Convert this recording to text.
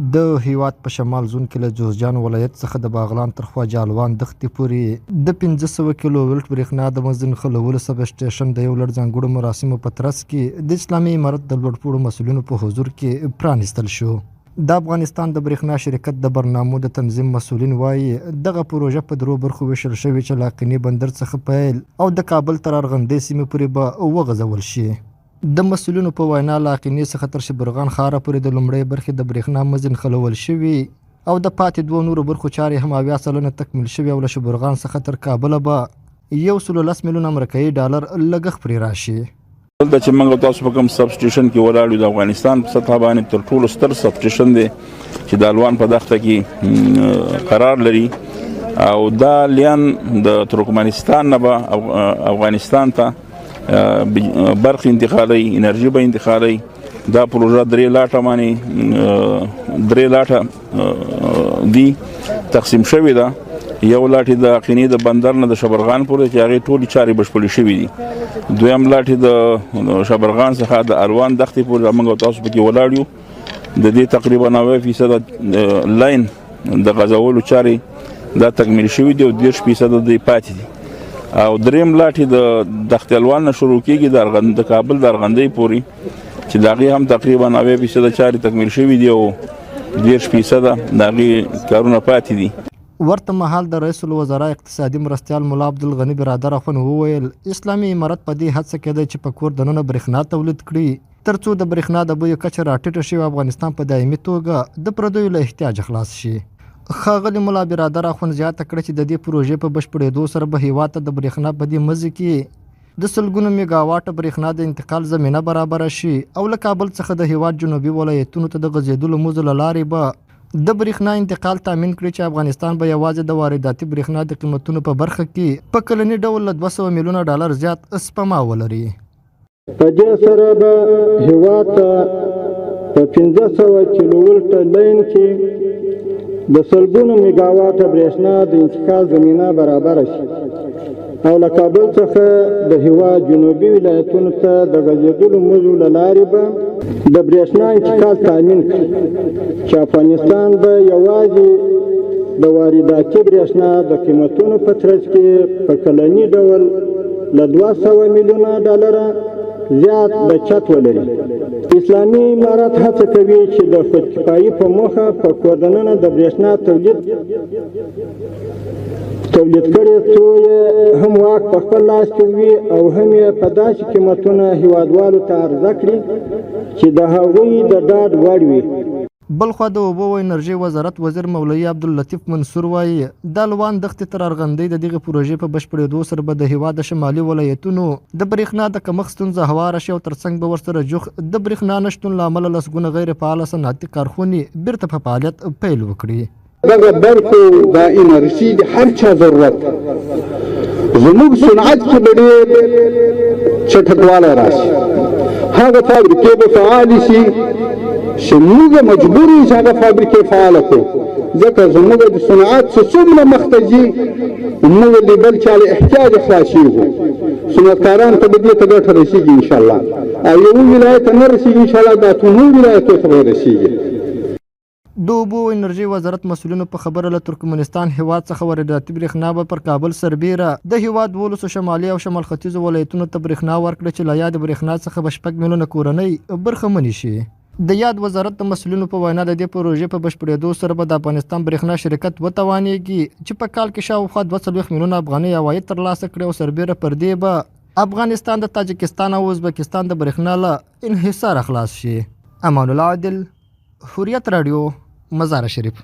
د هیواد په شمال زون کې له جوزجان ولایت څخه د باغلان تر خواجه الوان دښتې پورې د 500 کیلو ولټ برېښنا د مزي نښلولو سب سټېشن د یو لړ ځانګړو مراسمو په ترڅ کې د اسلامي امارت د لوړپوړو مسؤلینو په حضور کې پرانیستل شو. د افغانستان د برېښنا شرکت د برنامو د تنظیم مسؤلین وايي، دغه پروژه په درو برخو وېشل شوې چې له آقینې بندر څخه پیل او د کابل تر ارغندۍ سیمې پورې به وغځول شي. د مسؤلینو په وینا، له آقینې څخه تر شبرغان ښاره پورې د لومړۍ برخې د برېښنا مزي نښلول شوي او د پاتې دوو نورو برخو چارې هم 70% تکمیل شوي او له شبرغان څخه تر کابله به 110 میلیونه امریکایي ډالر لګښت پرې راشي. دلته چې موږ تاسو په کوم سب سټیشن کې ولاړ یو، د افغانستان په سطح باندې تر ټولو ستر سب سټیشن دی چې د الوان په دښته کې قرار لري، او دا لیان د ترکمنستان نه به افغانستان ته برق انتقالي، انرژي به انتقالي. دا پروژه درې لاټه باندې، درې لاټه دی تقسیم شوې ده. یو لاټ د آقینې د بندر نه د شبرغان پورې چې هغې ټولې چارې بشپړې شوې دي. دویم لاټ د شبرغان څخه د اروان دښتې پورې موږ تاسو پکې ولاړ یو، د دې تقریبا 90% لاین د غځولو چارې دا تکمیل شوې دي او 30% د پاتې دي. او دریم لاټ د دښتې الوان نه شروع کیږي د کابل د ارغندۍ پورې چې د هغې هم تقریبا 90% چارې تکمیل شوې دي او 30% د هغې کارونه پاتې دي. ورته مهال د رئیس الوزرا اقتصادي مرستیال ملا عبدالغني برادر اخوند وویل، اسلامي امارت په دې هڅه کې دی چې په کور دننه برېښنا تولید کړي ترڅو د برېښنا د بیو کچه راټیټه شي او افغانستان په دایمي توګه د پردیو له احتیاجه خلاص شي. ښاغلي ملا برادر اخوند زیاته کړه چې د دې پروژې په بشپړېدو سره به هیواد ته د برېښنا په دې مزي کې د سلګونو میګاواټه برېښنا د انتقال زمینه برابره شي او له کابل څخه د هیواد جنوبي ولایتونو ته د غځېدلو مزو له لارې به د برېښنا انتقال تامین کړي چې افغانستان به یوازې د وارداتي برېښنا د قیمتونو په برخه کې په کلني ډول له 200 میلیونه ډالر زیات سپما ولري. په دې سره به هیواد ته په 500 کیلو ولټه لاین کې د سلګونو میګاواټه برېښنا د انتقال زمینه برابره شي او له کابل څخه د هیواد جنوبي ولایتونو ته د غځېدلو مزو له لارې به د برېښنا انتقال تامین کړي چې افغانستان به یوازې د وارداتي برېښنا د قیمتونو په ترڅ کې په کلني ډول له 200 میلیونه ډالره زیات بچت ولري. اسلامي امارت هڅه کوي چې د خودکفایي په موخه په کور دننه د برېښنا تولید کړي څو یې هم واک په خپل لاس کې وي او هم یې په داسې قیمتونه هیوادوالو ته عرضه کړي چې د هغوی د ډاډ وړ وي. بلخوا د اوبو او انرژۍ وزارت وزیر مولوي عبداللطیف منصور وايي، د الوان دښتې تر ارغندۍ د دغې پروژې په بشپړېدو سره به د هیواد د شمالي ولایتونو د برېښنا د کمښت ستونزه هواره شي او ترڅنګ به ورسره جوخت د برېښنا نه شتون له امله لسګونه غیر فعاله صنعتي کارخونې بیرته په فعالیت پیل وکړي. دغه برخو دا انرژي د هر چا ضرورت، زموږ صنعت کې به ډېر چټکوالی راشي، هغه فابریکې به فعالې شي چې موږ مجبور یو چې هغه فابریکې فعاله کړو، ځکه زموږ د صنعت چې څومره مخته ځي موږ د بل چا له احتیاجه خلاصېږو. صنعتکارانو ته به دې ته ګټه رسېږي انشاءالله، او یو ولایت ته نه رسېږي انشاءالله، دا څو نور ولایتو ته به رسېږي. د اوبو او انرژۍ وزارت مسؤلینو په خبره، له ترکمنستان هیواد څخه وارداتي برېښنا به پر کابل سربېره د هیواد 12 شمالي او شمال ختیځو ولایتونو ته برېښنا ورکړي چې له یادې برېښنا څخه به 6 میلیونه کورنۍ برخمنې شي. د یاد وزارت د مسؤلینو په وینا، د دې پروژې په بشپړېدو سره به د افغانستان برېښنا شرکت وتوانېږي چې په کال کې شاوخوا 42 میلیونه افغانۍ عواید ترلاسه کړي او سربېره پر دې به افغانستان د تاجکستان او ازبکستان د برېښنا له انحصاره خلاص شي. امان الله عادل، حریت راډیو، مزار شریف.